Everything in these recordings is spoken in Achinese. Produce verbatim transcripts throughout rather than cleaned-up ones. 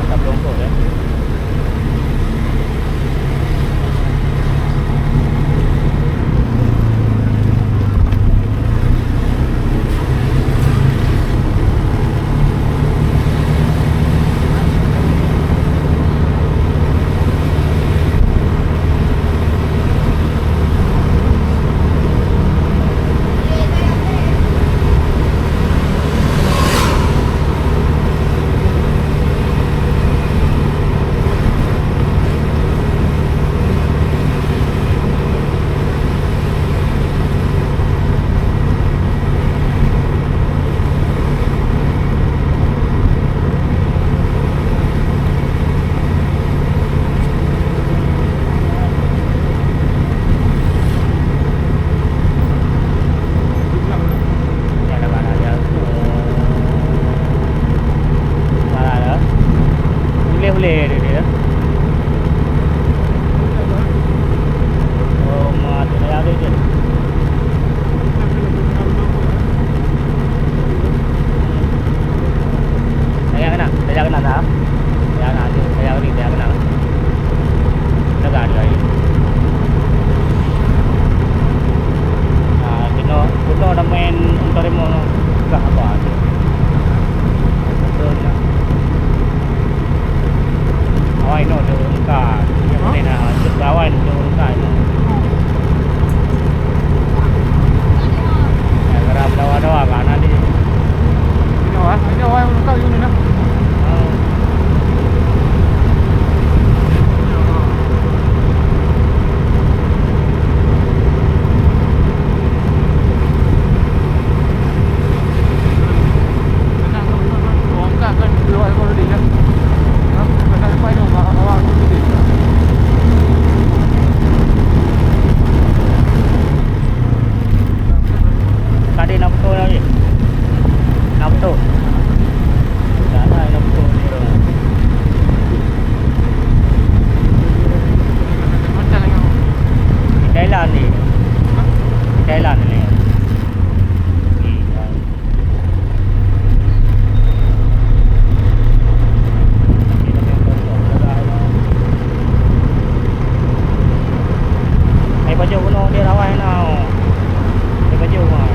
Ka beureumpok, ya. Ulèe-ulèe dia, dia. Oh, ma, dia dah ada dia. Tajak keunan, tajak keunan dah. Tajak keunan, tajak keunan, tajak keunan. Lega dia. Ah, keunoe, keunoe dah main untuk remote. Gah apa tu? Betul dah. Awai, inoe deuh ureueng ka. Nyoe, hah? Boleh na, jeuet bak awai deuh ureueng ka inoe. Ya, geura meudawa-dawa ka na di. Nyoe, ah, nyoe awai ureueng ka yue na. Oh. Tadi na beutôi lagi. Na beutôi. Dah, dah, na beutôi ni. Di Thailand ni. Thailand ni. Hai pajoh gunong di rawai na. Hai pajoh gunong.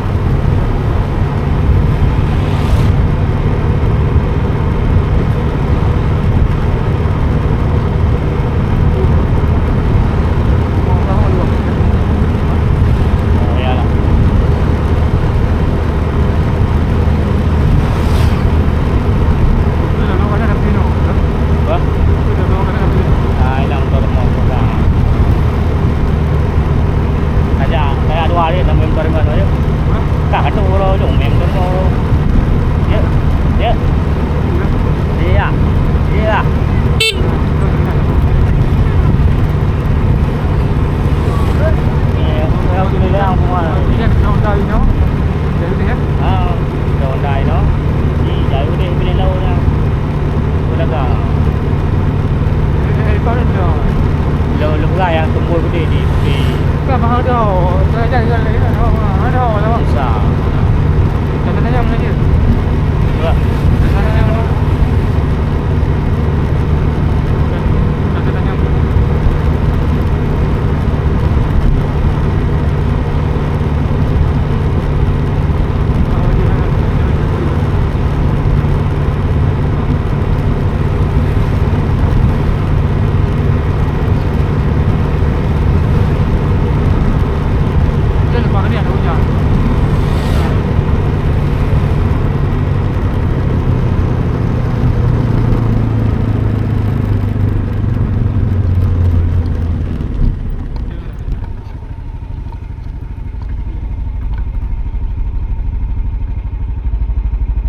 Ka, ka dua hari dah main permainan tu. Ka, ka tu uroe tu main tu. Ya. Ya. Ya. Ya. Ya, alhamdulillah semua. Ha, dah undai no. Di jauh deh bila lawan. Peulaga. Eh, eh, eh, baru dah. Lo, lo peugah nyang tumbôi geude di, di. Bukan mahal dah. Dah, dah, dah, dah, dah, dah, dah, dah. Susah. Dah, dah, dah, dah, dah.